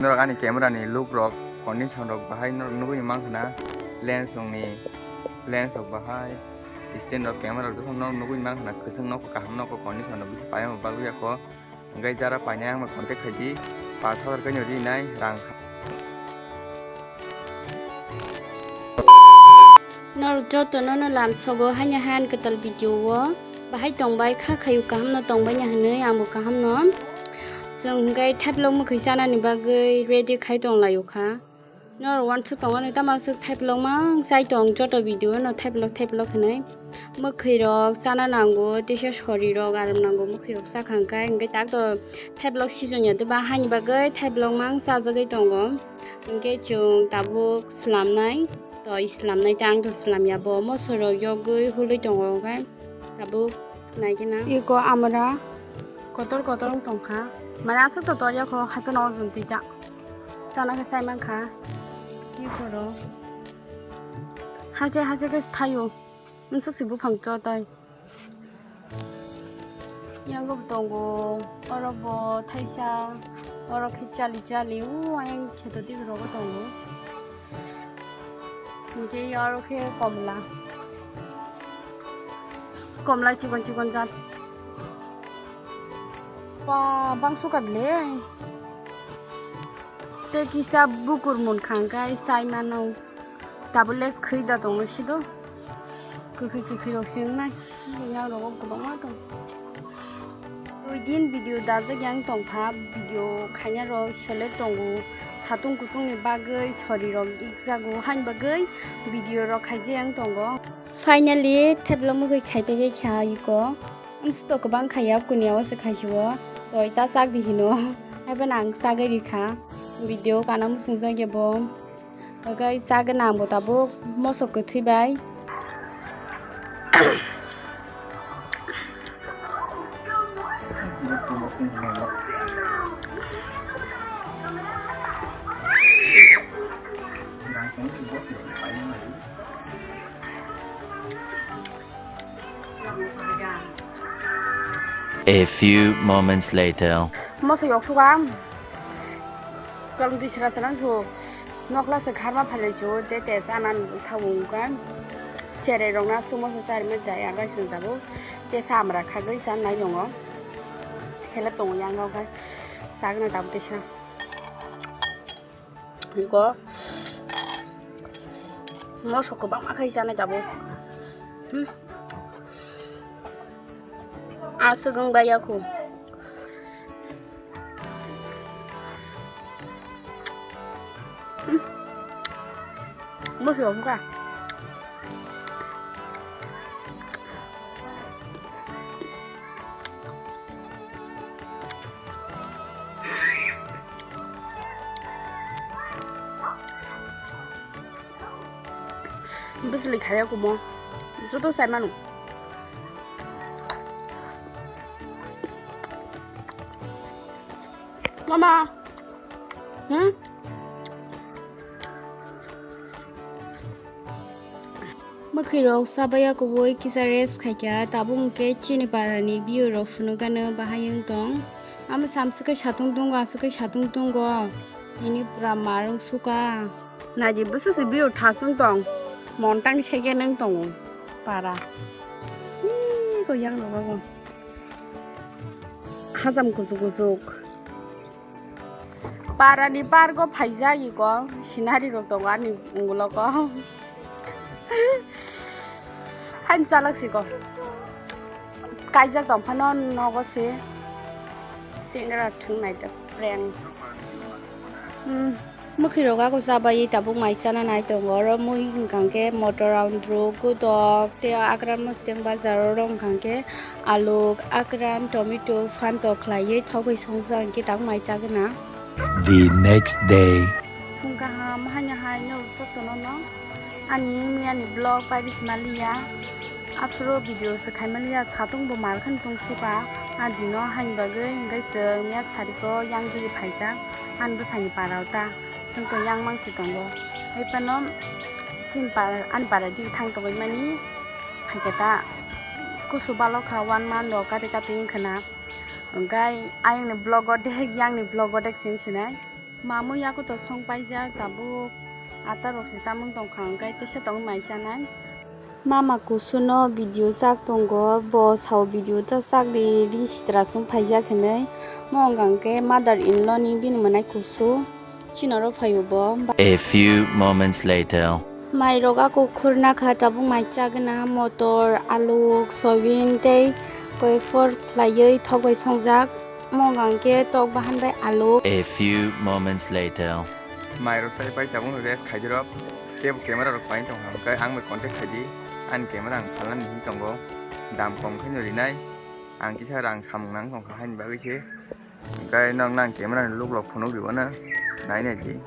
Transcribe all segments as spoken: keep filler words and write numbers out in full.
Norok ani camera ni look rok, condition rok bahai norok nugui mankha na, lens rok ni, lens rok bahai, stand rok, camera rok jotono norok nugui mankha na, kwchwng nok kaham nok condition rok bisi paiya bagwi yakho. Hwnkhe jara painai ang bai contact khaidi, pash hazar khe no rinai rang sa. Norok jotono no lamsogo haino han kwtal video o bahai tongbai kha khayu kaham no tongbai ya hinwi ang bo kaham no. Chwng hwnkhe thaipilok mwkhwi chanani bagwi ready khai tong laio kha. Norok uansuk tongo, nini tamo aswk thaipilok mang chai tong, joto video no thaipilok, thaipilok hinwi. Mwkhwi rok chana nango, teisa sori rok aram nango, mwkhwi rok chakha hwnkhe, hwnkhe tak to thaipilok season ya, tei ba haini bagwi thaipilok mang chajagwi tongo. Hwnkhe chwng tabuk swlamnai, to swlamnai tei ang to swlamya bo, moso rok yogwi hulwi tongo, hwnkhe tabuk naikhe na. Iko amra kotor kotor wng tongkha, mane aswk to torya kho, haikhe no ojol twijak. Chana khe chai mankha. Ki koro? Haise haise khe thaio. Nsuk si buphang cho tai. Yango bo tongo. Oro bo thaisa. Oro khe chali chali. U ayang kheto twi rogo tongo. Hwnkhe oro khe komla. Komla chikon chikon jat. Ba bang suka bile. Tei kisa bukur munkha hwnkhe sai mano. Tabuk le khwi da tongo sido. Kwkhwi kwkhwi rok se wngnai. Yang rogo kwbangma tong. Dui din video dajak yang tongkha. Video khaina rok selek tongo. Satung kutung ni bagwi sori rok ikjago. Hain bagwi video rok khaijak yang tongo. Finally, theplo mugwi khai paibai kha iko. Amswk to kwbang khaiya, kuniya o se khaisio. Toi ta sak di hino. Haiphano ang sagwi rikha. Video kana muchungjak ya bo. Hwnkhe sagwna ang bo tabuk mosok kwthwi bai. A few moments later. Moso yok suka. Kalung tisra salang su. Nokla se kharma phalai su. Te te sanan thaung ka. Chere rong na sumo su sar me jaya ga sin tabu. Te samra khagwi san nai yongo. Hela tongo yang ga ka. Sagna tabu te sa. Iko mosok kwbangma khai chanai tabuk. Hmm. Aswk wng bai yakho. Hmm. Mosok wngkha. Bwswlwi khaiya kumo. Joto sai mano. Mama. Hmm? Mwkhwirok chabaiya kubui kisa rest khaikha, tabuk hwnkhe chini parani biyorok phunukgano bahai wng tong. Amo samswkhe satung tongo, aswkhe satung tongo. Tini pura mar wng suka. Naidi bwswk se biyor thas wng tong. Montang second wng tongo para. Ih, ko yang rogo. Hajam kuchuk kuchuk. Parani pargo phaijak iko, sinari rok tongo ani unguloko. Haini chalak siko. Kaijak tong phano nogo se. Singra thwng nai ta prank. Hmm. Mwkhwirok ako chabai tabuk mai chana nai tongo. Oro mui hwnkha khe motor, andru, gudok, tei akran mwsteng bazar oro hwnkha khe aluk, akran, tomato, phantok khlaiwi thogwi songjak hwnkhe tabuk mai chagwna. The next day. Phung kaham haino hai no jotono no ani miyani vlog pairisi maliya. Aphuru video se khaimaliya, satung bo mar khan tong suka. A dino hain bagwi hwnkhe chwng miya sariko yang digi phaijak. Ani bwsani parao ta chwng to yang mangsi tongo. Hai phano chini para, ani para digi thang tongwi mani. Hai khe ta kusu balok kha one month rok kati kati wngkha na. Hwnkhe ayang ni vlog o dek, yang ni vlog o dek sing sinai. Mamui yakuto song paijak tabuk. Ata rok se tamung tongkha hwnkhe tesa tong mai chanai. Mama kusuno video chak tongo, bo sao video ta chak di ri sitra song phaijak hinwi. Mo wngkha hwnkhe mother in law ni bini mwnai kusu. Chinoro phaio bo. A few moments later. Mai rok ako khurna kha tabuk mai chagna motor, aluk, soybean tei koi for khlaiwi thok bai songjak. Mo wngkha hwnkhe tok bahan bai aluk. A few moments later. Mai rok sai pai tabuk rest khaidi rok. Kebo camera rok pai tong hwnkhe ang bai contact khaidi. Ani camera ang phalnani hwnwi tongo. Dam kom khe no rinai. Ang kisa rang samung nang tongkha haini bagwi se. Hwnkhe nokno ang camera ni look rok phunuk rwino nai nai di.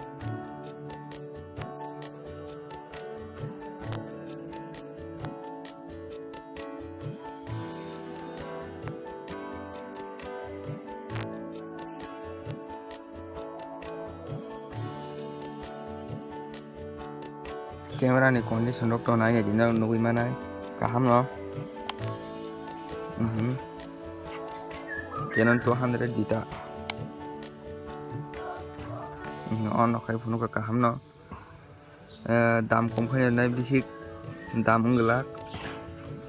Camera ni condition rok to nai nai di, norok nugwi manai kaham no. Mhm. Canon two hundred D ta. Mhm, o nokhai phunukha kaham no. Eh, dam kom khe nai bisik dam wng glak.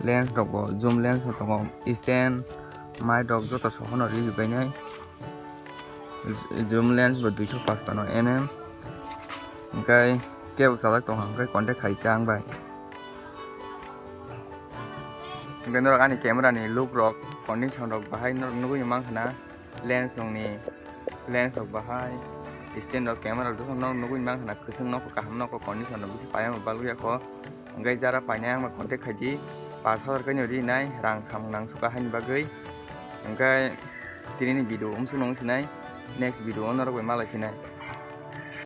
Lens rok bo zoom lens rok tongo, stand, mic rok joto sohono rihik bai nai. Zoom lens bo duiso pachpano M M. Hwnkhe kebo chajak tongkha hwnkhe contact khai kha ang bai. Hwnkhe norok ani camera ni look rok condition rok bahai norok nugwi mankha na. Lens rokni, lens rok bahai, stand rok, camera rok jotono nugwi mankha na, kwchwng nokho kaham nokho condition rok bisi payamrok bagwi yakho. Hwnkhe jara painai ang bai contact khaidi, pash hazar khe no rinai, rang samung nang sukha haini bagwi. Hwnkhe tinini video umsuk nung sinai, next video o norok bai malai phinai.